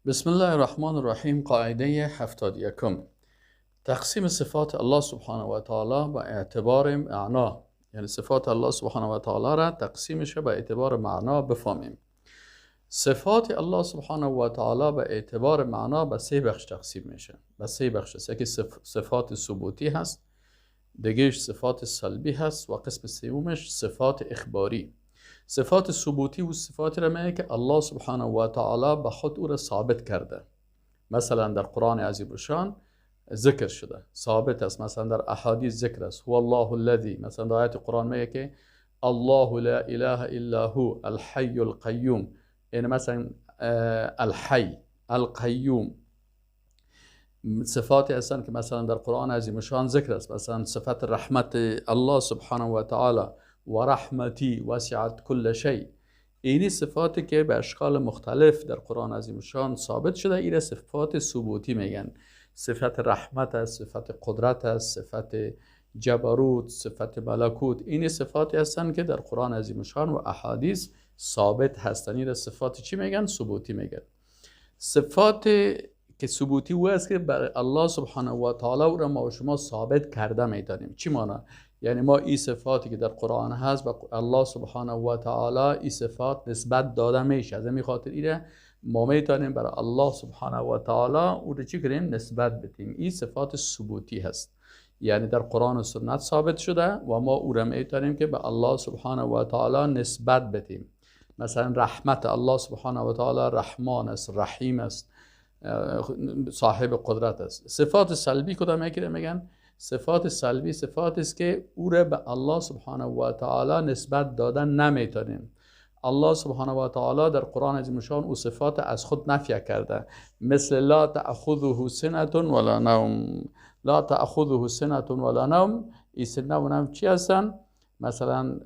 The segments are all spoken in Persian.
بسم الله الرحمن الرحیم. قاعده 71، تقسیم صفات الله سبحانه و تعالی با اعتبار معنا، یعنی صفات الله سبحانه و تعالی را تقسیمش به اعتبار معنا بفهمیم. صفات الله سبحانه و تعالی به اعتبار معنا به سه بخش تقسیم میشه، به سه بخش است. یکی صفات ثبوتی هست، دیگهش صفات سلبی هست و قسم سومش صفات اخباری. صفات ثبوتی و صفات را میگه که الله سبحانه و تعالی به خود او را ثابت کرده. مثلا در قرآن عظیم الشان ذکر شده، ثابت است. مثلا در احادیث ذکر است، هو الله الذی، مثلا در آیت قرآن میگه که الله لا اله الا هو الحی القیوم، یعنی مثلا الحی القیوم صفاتی هستند که مثلا در قرآن عظیم الشان ذکر است. مثلا صفت رحمت الله سبحانه و تعالی، و رحمتی وسعت کل شیء، اینی صفاتی که به اشکال مختلف در قرآن عظیم الشان ثابت شده، ایره صفات ثبوتی میگن. صفت رحمت است، صفت قدرت است، صفت جبروت، صفت ملکوت، اینی صفاتی هستند که در قرآن عظیم الشان و احادیث ثابت هستند. ایره صفات چی میگن؟ ثبوتی میگن. صفات که ثبوتی او است که بر الله سبحانه و تعالی او را ما و شما ثابت کرده میدانیم. چی معنی؟ یعنی ما این صفاتی که در قرآن هست و الله سبحانه و تعالی این صفات نسبت داده میشه، از این خاطر ایره ما میتونیم برای الله سبحانه و تعالی او را چی کنیم؟ نسبت بدیم. این صفات ثبوتی هست، یعنی در قرآن و سنت ثابت شده و ما او را میتونیم که به الله سبحانه و تعالی نسبت بدیم. مثلا رحمت الله سبحانه و تعالی رحمان است، رحیم است، صاحب قدرت است. صفات سلبی کدام یکی میگن؟ صفات سلبی صفات است که او را به الله سبحانه و تعالی نسبت دادن نمیتونیم. الله سبحانه و تعالی در قرآن عظیم الشان او صفات از خود نفی کرده، مثل لا تأخذه سنة ولا نوم. لا تأخذه سنة ولا نوم، این سنه و نوم چی هستن؟ مثلا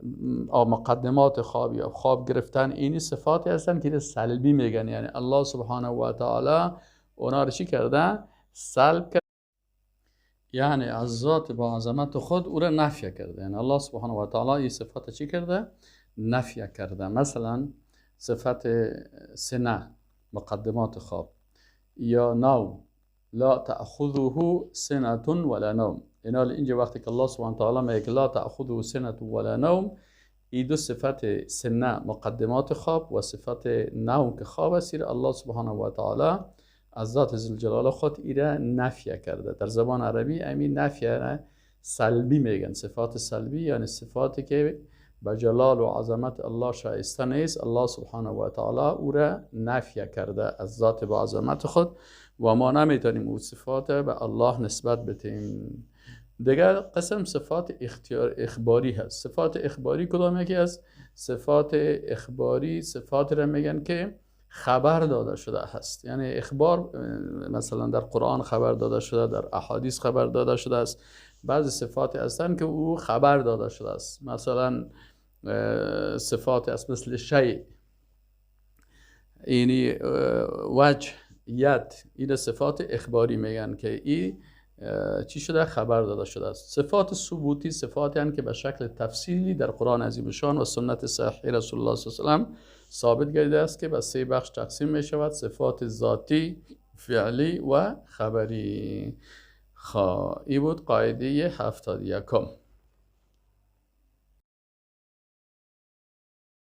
مقدمات خواب یا خواب گرفتن، اینی صفاتی هستن که سلبی میگن، یعنی الله سبحانه و تعالی اونا رو چی کرده؟ سلب کرده، یعنی از ذات با عظمت خود او را نفی کرده. یعنی الله سبحانه و تعالی این صفات چی کرده؟ نفی کرده. مثلا صفت سنه، مقدمات خواب، یا نوم، لا تأخذه سنة ولا نوم. اینا اینجا وقتی که الله سبحانه و تعالی میگه لا تأخذه سنة ولا نوم، این دو صفت سنه مقدمات خواب و صفت نوم که خواب است، الله سبحانه و تعالی از ذات ذوالجلال خود ایره نفی کرده. در زبان عربی امین نفی سلبی میگن، صفات سلبی یعنی صفاتی که به جلال و عظمت الله شایسته نیست، الله سبحانه و تعالی او را نفی کرده از ذات با عظمت خود و ما نمیتونیم او صفات به الله نسبت بدیم. دیگر قسم صفات اختیار اخباری هست. صفات اخباری کدام یکی است؟ صفات اخباری صفات را میگن که خبر داده شده هست، یعنی اخبار مثلا در قرآن خبر داده شده، در احادیث خبر داده شده است. بعضی صفات هستند که او خبر داده شده است، مثلا صفات است مثل شیء، یعنی وجه، ید، این صفات اخباری میگن که این چی شده؟ خبر داده شده است. صفات ثبوتی صفاتی هستند که به شکل تفصیلی در قرآن عظیم الشان و سنت صحیح رسول الله صلی الله علیه و سلم ثابت گردیده است که به سه بخش تقسیم می شود: صفات ذاتی، فعلی و خبری. این بود قاعده 71.